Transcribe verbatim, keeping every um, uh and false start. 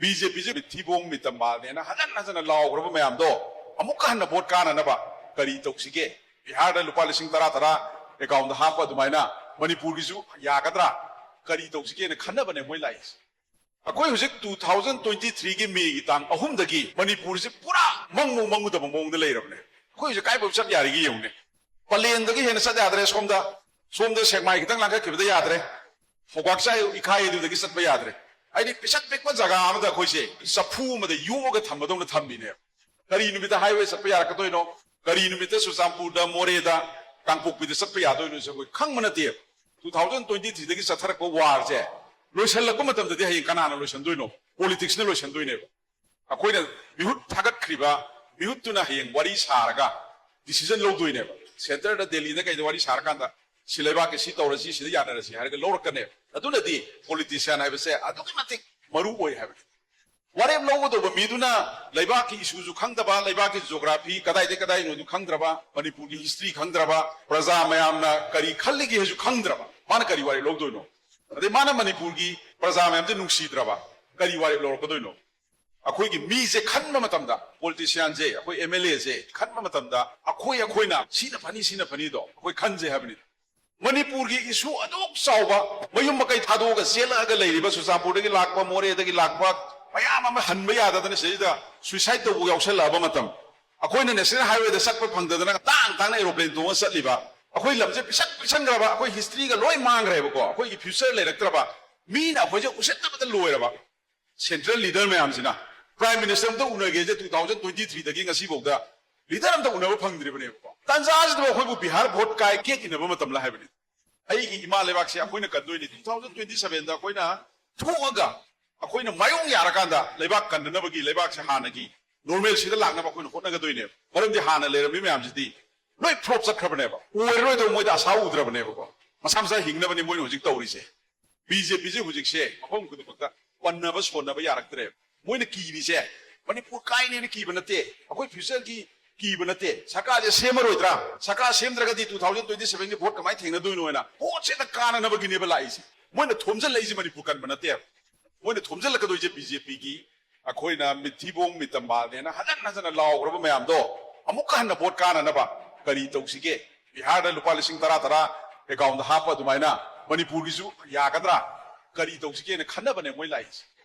B J ꯄꯤꯁꯦ ꯃꯤꯊꯤꯕꯣꯡ ꯃꯤꯇꯝꯕꯥꯜꯅꯦꯅ ꯍꯟꯖꯟ ꯍꯟꯖꯟꯅ ꯂꯥꯎꯈ꯭ꯔꯕ ꯃꯌꯥꯝꯗꯣ ꯑꯃꯨꯛꯀ ꯍꯟꯅ ꯚꯣꯠ ꯀꯥꯅꯅꯕ ꯀꯔꯤ ꯇꯧꯁꯤꯒꯦ? ꯕꯤꯍꯥꯔꯗ ꯂꯨꯄꯥ ꯂꯤꯁꯤꯡ ꯇꯔꯥ ꯇꯔꯥ ꯑꯦꯀꯥꯎꯟꯗ ꯍꯥꯞꯄ ꯑꯗꯨꯃꯥꯏꯅ ꯃꯅꯤꯄꯨꯔꯒꯤꯁꯨ ꯌꯥꯒꯗ꯭ꯔꯥ? ꯀꯔꯤ ꯇꯧꯁꯤꯒꯦꯅ ꯈꯟꯅꯕꯅꯦ ꯃꯣꯏ ꯂꯥꯛꯏꯁꯦ꯫ ꯑꯩꯈꯣꯏ ꯍꯧꯖꯤꯛ two thousand twenty three ꯒꯤ ꯃꯦꯒꯤ ꯇꯥꯡ ꯑꯍꯨꯝꯗꯒꯤ ꯃꯅꯤꯄꯨꯔꯁꯦ ꯄꯨꯔꯥ ꯃꯪꯉꯨ ꯃꯪꯉꯨꯗꯕ ꯃꯑꯣꯡꯗ ꯂꯩꯔꯕꯅꯦ꯫ ꯑꯩꯈꯣꯏ ꯍꯧꯖꯤꯛ ꯀꯥꯏꯐꯥꯎ ꯆꯠ ꯌꯥꯔꯤꯒꯦ ꯌꯦꯡꯉꯨꯅꯦ꯫ ꯄꯂꯦꯟꯗꯒꯤ ꯍꯦꯟꯅ ꯆꯠ ꯌꯥꯗ꯭ꯔꯦ꯫ ꯁꯣꯝꯗ ꯁꯣꯝꯗ ꯁꯦꯛꯃꯥꯏ ꯈꯤꯇꯪ ꯂꯥꯟꯈꯠꯈꯤꯕꯗ ꯌꯥꯗ꯭ꯔꯦ꯫ ꯈꯧꯒꯥꯛꯆꯥꯏ ꯏꯈꯥꯏ ꯑꯗꯨꯗꯒꯤ ꯆꯠꯄ ꯌꯥꯗ꯭ꯔꯦ꯫ ꯍꯥꯏꯗꯤ ꯄꯤꯁꯛ ꯄꯤꯛꯄ ꯖꯒꯥ ꯑꯃꯗ ꯑꯩꯈꯣꯏꯁꯦ ꯆꯐꯨ ꯑꯃꯗ ꯌꯣꯛꯑꯒ ꯊꯝꯕꯗꯧꯅ ꯊꯝꯃꯤꯅꯦꯕ꯫ ꯀꯔꯤ ꯅꯨꯃꯤꯠꯇ ꯍꯥꯏꯋꯦ ꯆꯠꯄ ꯌꯥꯔꯛꯀꯗꯣꯏꯅꯣ? ꯀꯔꯤ ꯅꯨꯃꯤꯠꯇ ꯆꯨꯔꯆꯥꯟꯄꯨꯔꯗ, ꯃꯣꯔꯦꯗ, ꯀꯥꯡꯄꯣꯛꯄꯤꯗ ꯆꯠꯄ ꯌꯥꯗꯣꯏꯅꯣꯁꯦ ꯑꯩꯈꯣꯏ ꯈꯪꯕ ꯅꯠꯇꯦꯕ꯫ Two thousand twenty three ꯗꯒꯤ ꯆꯠꯊꯔꯛꯄ ꯋꯥꯔꯁꯦ ꯂꯣꯏꯁꯤꯜꯂꯛꯄ ꯃꯇꯝꯗꯗꯤ ꯍꯌꯦꯡ ꯀꯅꯥꯅ ꯂꯣꯏꯁꯤꯟꯗꯣꯏꯅꯣ? ꯄꯣꯂꯤꯇꯤꯛꯁꯅ ꯂꯣꯏꯁꯤꯟꯗꯣꯏꯅꯦꯕ꯫ ꯑꯩꯈꯣꯏꯅ ꯃꯤꯍꯨꯠ ꯊꯥꯒꯠꯈ꯭ꯔꯤꯕ ꯃꯤꯍꯨꯠꯇꯨꯅ ꯍꯌꯦꯡ ꯋꯥꯔꯤ ꯁꯥꯔꯒ ꯗꯤꯁꯤꯖꯟ ꯂꯧꯗꯣꯏꯅꯦꯕ꯫ ꯁꯦꯟꯇꯔꯗ, ꯗꯦꯜꯂꯤꯗ, ꯀꯩꯗ ꯋꯥꯔꯤ ꯁꯥꯔꯀꯥꯟꯗ ꯁꯤ ꯂꯩꯕꯥꯛꯀꯤ ꯁꯤ ꯇꯧꯔꯁꯤ, ꯁꯤꯗ ꯌꯥꯅꯔꯁꯤ ꯍꯥꯏꯔꯒ ꯂꯧꯔꯛꯀꯅꯦꯕ꯫ ꯑꯗꯨꯅꯗꯤ ꯄꯣꯂꯤꯇꯤꯁꯤꯌꯥꯟ ꯍꯥꯏꯕꯁꯦ ꯑꯗꯨꯛꯀꯤ ꯃꯇꯤꯛ ꯃꯔꯨ ꯑꯣꯏ ꯍꯥꯏꯕꯅꯤ꯫ ꯋꯥꯔꯦꯞ ꯂꯧꯒꯗꯧꯕ ꯃꯤꯗꯨꯅ ꯂꯩꯕꯥꯛꯀꯤ ꯏꯁꯨꯁꯨ ꯈꯪꯗꯕ, ꯂꯩꯕꯥꯛꯀꯤ ꯖꯣꯒ꯭ꯔꯥꯐꯤ ꯀꯗꯥꯏꯗꯩ ꯀꯗꯥꯏꯅꯣꯗꯨ ꯈꯪꯗ꯭ꯔꯕ, ꯃꯅꯤꯄꯨꯔꯒꯤ ꯍꯤꯁꯇ꯭ꯔꯤ ꯈꯪꯗ꯭ꯔꯕ, ꯄ꯭ꯔꯖꯥ ꯃꯌꯥꯝꯅ ꯀꯔꯤ ꯈꯜꯂꯤꯒꯦ ꯍꯥꯏꯁꯨ ꯈꯪꯗ꯭ꯔꯕ, ꯃꯥꯅ ꯀꯔꯤ ꯋꯥꯔꯦꯞ ꯂꯧꯗꯣꯏꯅꯣ? ꯑꯗꯩ ꯃꯥꯅ ꯃꯅꯤꯄꯨꯔꯒꯤ ꯄ꯭ꯔꯖꯥ ꯃꯌꯥꯝꯁꯦ ꯅꯨꯡꯁꯤꯗ꯭ꯔꯕ, ꯀꯔꯤ ꯋꯥꯔꯦꯞ ꯂꯧꯔꯛꯀꯗꯣꯏꯅꯣ? ꯑꯩꯈꯣꯏꯒꯤ ꯃꯤꯁꯦ ꯈꯟꯕ ꯃꯇꯝꯗ, ꯄꯣꯂꯤꯇꯤꯁꯤꯌꯥꯟꯁꯦ, ꯑꯩꯈꯣꯏ ꯑꯦꯝ ꯑꯦꯜ ꯑꯦꯁꯦ ꯈꯟꯕ ꯃꯇꯝꯗ ꯑꯩꯈꯣꯏ ꯑꯩꯈꯣꯏꯅ ꯁꯤꯅ ꯐꯅꯤ, ꯁꯤꯅ ꯐꯅꯤꯗꯣ ꯑꯩꯈꯣꯏ ꯈꯟꯖꯩ ꯍꯥꯏꯕꯅꯤ꯫ ꯃꯅꯤꯄꯨꯔꯒꯤ ꯏꯁꯨ ꯑꯗꯨꯛ ꯆꯥꯎꯕ, ꯃꯌꯨꯝ ꯃꯀꯩ ꯊꯥꯗꯣꯛꯑꯒ ꯆꯦꯜꯂꯛꯑꯒ ꯂꯩꯔꯤꯕ ꯆꯨꯔꯆꯥꯟꯄꯨꯔꯗꯒꯤ ꯂꯥꯛꯄ, ꯃꯣꯔꯦꯗꯒꯤ ꯂꯥꯛꯄ ꯃꯌꯥꯝ ꯑꯃ ꯍꯟꯕ ꯌꯥꯗꯗꯅ ꯁꯤꯗꯩꯗ ꯁꯨꯏꯁꯥꯏꯗ ꯇꯧꯕ ꯌꯥꯎꯁꯜꯂꯛꯑꯕ ꯃꯇꯝ, ꯑꯩꯈꯣꯏꯅ ꯅꯦꯁꯅꯦꯜ ꯍꯥꯏꯋꯦꯗ ꯆꯠꯄ ꯐꯪꯗꯗꯅ ꯇꯥꯡ ꯇꯥꯡꯅ ꯑꯦꯔꯣꯄ꯭ꯂꯦꯟ ꯇꯣꯡꯉ ꯆꯠꯂꯤꯕ, ꯑꯩꯈꯣꯏ ꯂꯝꯁꯦ ꯄꯤꯁꯛ ꯄꯤꯛꯁꯟꯈ꯭ꯔꯕ, ꯑꯩꯈꯣꯏ ꯍꯤꯁꯇ꯭ꯔꯤꯒ ꯂꯣꯏ ꯃꯥꯡꯈ꯭ꯔꯦꯕꯀꯣ, ꯑꯩꯈꯣꯏꯒꯤ ꯐ꯭ꯌꯨꯆꯔ ꯂꯩꯔꯛꯇ꯭ꯔꯕ, ꯃꯤꯅ ꯑꯩꯈꯣꯏꯁꯦ ꯎꯁꯤꯠꯇꯕꯗ ꯂꯣꯏꯔꯕ꯫ ꯁꯦꯟꯇ꯭ꯔꯦꯜ ꯂꯤꯗꯔ ꯃꯌꯥꯝꯁꯤꯅ ꯄ꯭ꯔꯥꯏꯝ ꯃꯤꯅꯤꯁꯇꯔ ꯑꯝꯇ ꯎꯅꯒꯦꯁꯦ two thousand twenty three ꯗꯒꯤ ꯉꯁꯤꯐꯥꯎꯗ ꯂꯤꯗꯔ ꯑꯝꯇ ꯎꯅꯕ ꯐꯪꯗ꯭ꯔꯤꯕꯅꯦꯕꯀꯣ꯫ ꯇꯥꯟꯖꯥꯁꯤꯗ ꯑꯩꯈꯣꯏꯕꯨ ꯕꯤꯍꯥꯔ ꯚꯣꯠ ꯀꯥꯏ ꯀꯦꯛ ꯏꯟꯅꯕ ꯃꯇꯝꯂ ꯍꯥꯏꯕꯅꯤ꯫ ꯑꯩꯒꯤ ꯏꯃꯥ ꯂꯩꯕꯥꯛꯁꯦ ꯑꯩꯈꯣꯏꯅ ꯀꯟꯗꯣꯏꯅꯤ꯫ Two thousand twenty seven ꯗ ꯑꯩꯈꯣꯏꯅ ꯊꯣꯛꯑꯒ ꯑꯩꯈꯣꯏꯅ ꯃꯥꯏꯌꯣꯡ ꯌꯥꯔꯀꯥꯟꯗ ꯂꯩꯕꯥꯛ ꯀꯟꯅꯅꯕꯒꯤ, ꯂꯩꯕꯥꯛꯁꯦ ꯍꯥꯟꯅꯒꯤ ꯅꯣꯔꯃꯦꯜꯁꯤꯗ ꯂꯥꯛꯅꯕ ꯑꯩꯈꯣꯏꯅ ꯍꯣꯠꯅꯒꯗꯣꯏꯅꯦꯕ꯫ ꯃꯔꯝꯗꯤ ꯍꯥꯟꯅ ꯂꯩꯔꯝꯃꯤ ꯃꯌꯥꯝꯁꯤꯗꯤ ꯂꯣꯏ ꯐ꯭ꯂꯣꯞ ꯆꯠꯈ꯭ꯔꯕꯅꯦꯕ꯫ ꯑꯣꯏꯔꯔꯣꯏꯗꯧꯕ ꯃꯣꯏꯗ ꯑꯁꯥ ꯎꯗ꯭ꯔꯕꯅꯦꯕꯀꯣ꯫ ꯃꯁꯥ ꯃꯁꯥ ꯍꯤꯡꯅꯕꯅꯤ ꯃꯣꯏꯅ ꯍꯧꯖꯤꯛ ꯇꯧꯔꯤꯁꯦ꯫ ꯕꯤ ꯖꯦ ꯄꯤꯁꯦ ꯍꯧꯖꯤꯛꯁꯦ ꯃꯐꯝ ꯈꯨꯗꯤꯡꯃꯛꯇ ꯄꯟꯅꯕ ꯁꯣꯟꯅꯕ ꯌꯥꯔꯛꯇ꯭ꯔꯦ꯫ ꯃꯣꯏꯅ ꯀꯤꯔꯤꯁꯦ ꯃꯅꯤꯄꯨꯔ ꯀꯥꯏꯅꯦꯅ ꯀꯤꯕ ꯅꯠꯇꯦ, ꯑꯩꯈꯣꯏ ꯐ꯭ꯌꯨꯆꯔꯒꯤ ꯀꯤꯕ ꯅꯠꯇꯦ꯫ ꯁꯔꯀꯥꯔꯁꯦ ꯁꯦꯝꯃꯔꯣꯏꯗ꯭ꯔꯥ? ꯁꯔꯀꯥꯔ ꯁꯦꯝꯗ꯭ꯔꯒꯗꯤ two thousand twenty seven ꯒꯤ ꯚꯣꯠ ꯀꯃꯥꯏꯅ ꯊꯦꯡꯅꯗꯣꯏꯅꯣ ꯍꯥꯏꯅ ꯚꯣꯠꯁꯤꯗ ꯀꯥꯟꯅꯅꯕꯒꯤꯅꯦꯕ ꯂꯥꯛꯏꯁꯦ꯫ ꯃꯣꯏꯅ ꯊꯣꯝꯖꯤꯜꯂꯛꯏꯁꯦ ꯃꯅꯤꯄꯨꯔ ꯀꯟꯕ ꯅꯠꯇꯦꯕ꯫ ꯃꯣꯏꯅ ꯊꯣꯝꯖꯤꯜꯂꯛꯀꯗꯣꯏꯁꯦ ꯕꯤ ꯖꯦ ꯄꯤꯒꯤ, ꯑꯩꯈꯣꯏꯅ ꯃꯤꯊꯤꯕꯣꯡ ꯃꯤꯇꯝꯕꯥꯜꯅꯦꯅ ꯍꯟꯖꯟ ꯍꯟꯖꯟꯅ ꯂꯥꯎꯈ꯭ꯔꯕ ꯃꯌꯥꯝꯗꯣ ꯑꯃꯨꯛꯀ ꯍꯟꯅ ꯚꯣꯠ ꯀꯥꯅꯅꯕ ꯀꯔꯤ ꯇꯧꯁꯤꯒꯦ? ꯕꯤꯍꯥꯔꯗ ꯂꯨꯄꯥ ꯂꯤꯁꯤꯡ ꯇꯔꯥ ꯇꯔꯥ ꯑꯦꯀꯥꯎꯟꯗ ꯍꯥꯞꯄ ꯑꯗꯨꯃꯥꯏꯅ ꯃꯅꯤꯄꯨꯔꯒꯤꯁꯨ ꯌꯥꯒꯗ꯭ꯔꯥ? ꯀꯔꯤ ꯇꯧꯁꯤꯒꯦꯅ ꯈꯟꯅꯕꯅꯦ ꯃꯣꯏ ꯂꯥꯛꯏꯁꯦ꯫